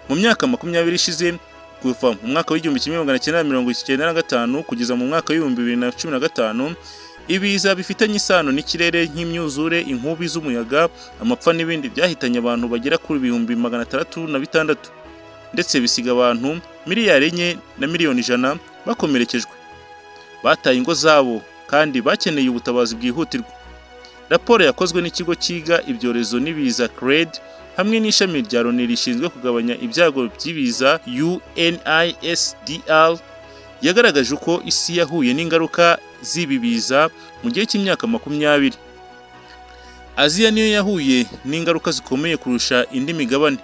Mu myaka 20 ishize, kuva mu mwaka wa 1995 kugeza mu mwaka wa 2015, ibiza bifitanye isano n'ikirere nk'imyuzure, inkubi z'umuyaga, amapfa n'ibindi byahitanye abantu bagera kuri 606,000, ndetse bisiga abantu 4,1 miliyari bakomerekejwe, bataye ingo zabo kandi bakeneye ubutabazi bwihutirwa. Raporo yakozwe n'ikigo cyiga ibyorezo n'ibiza CRED hamwe n'ishami rya Loni rishinzwe kugabanya ibyago by'ibiza UNISDR yagaragaje uko isi yahuye n'ingaruka z'ibi biza mu gihe cy'imyaka 20. Aziya niyo yahuye n'ingaruka zikomeye kurusha indi migabane.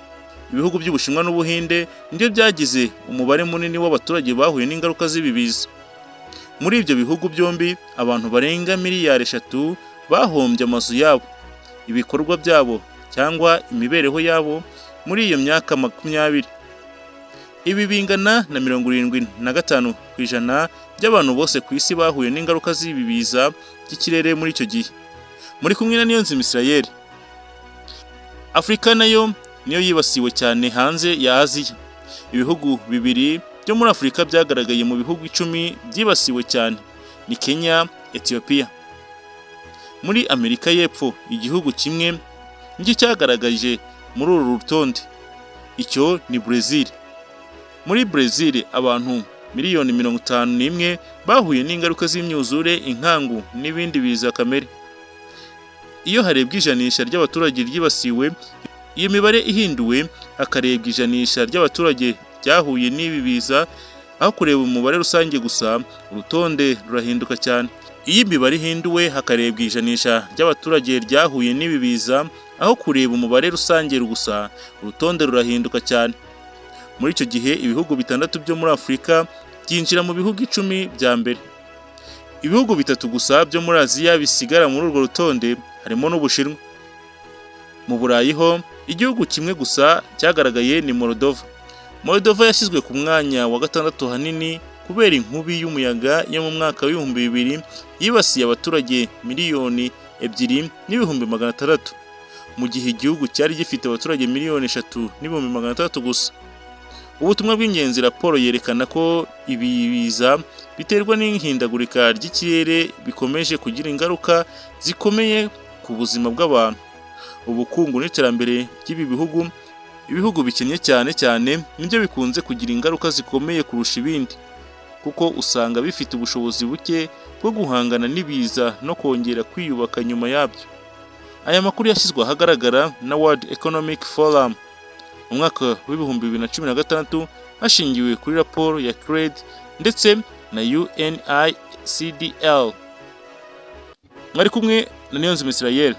Ibihugu by'Ubushinwa n'Ubuhinde nibyo byagize umubare munini w'abaturage bahuye n'ingaruka z'ibi biza. Muri ibyo bihugu byombi, abantu barenga miliyari 3 bahombye amazu yabo, ibikorwa byabo cyangwa imibereho yabo muri iyo myaka 20. Ibi bingana na 75% by'abantu bose ku isi bahuye n'ingaruka z'ibi biza by'ikirere muri icyo gihe. Muri kumwe na Niyonzima Israel. Afurika nayo niyo yibasiwe cyane hanze ya Aziya. Ibihugu bibiri byo muri Afurika byagaragaye mu bihugu 10 byibasiwe cyane ni Kenya, Ethiopia. Muri Amerika y'Epfo, igihugu kimwe nicyo cyagaragaje muri uru rutonde, icyo ni Brazil. Muri Brazil, abantu miliyoni 51 bahuye n'ingaruka z'imyuzure, inkangu n'ibindi biza kamere. Iyo harebwa ijanisha ry'abaturage ryibasiwe, iyo mibare ihinduwe hakarebwa ijanisha ry'abaturage ryahuye n'ibi biza aho kureba umubare rusange gusa, urutonde rurahinduka cyane. Iyo imibare ihinduwe hakarebwa ijanisha ry'abaturage ryahuye n'ibi biza aho kureba umubare rusange gusa, urutonde rurahinduka cyane. Muri icyo gihe, ibihugu bitandatu byo muri Afurika byinjira mu bihugu 10 bya mbere. Ibihugu bitatu gusa byo muri Aziya bisigara muri urwo rutonde, harimo n'Ubushinwa. Mu Burayi ho, igihugu kimwe gusa cyagaragaye ni Moldova. Moldova yashyizwe ku mwanya wa gatandatu hanini kubera inkubi y'umuyaga yo mu mwaka wa 2000 yibasiye abaturage 2,600,000, mu gihe igihugu cyari gifite abaturage 3,600,000 gusa. Ubutumwa bw'ingenzi: raporo yerekana ko ibi biza biterwa n'ihindagurika ry'ikirere bikomeje kugira ingaruka zikomeye ku buzima bw'abantu, ubukungu n'iterambere ry'ibi bihugu. Ibihugu bikennye cyane cyane nibyo bikunze kugira ingaruka zikomeye kurusha ibindi, kuko usanga bifite ubushobozi buke bwo guhangana n'ibiza no kongera kwiyubaka nyuma yabyo. Aya makuru yashyizwe ahagaragara na World Economic Forum mu mwaka wa 2016 hashingiwe kuri raporo ya CRED ndetse na UNICDL. Mwari kumwe na Niyonzima Israel.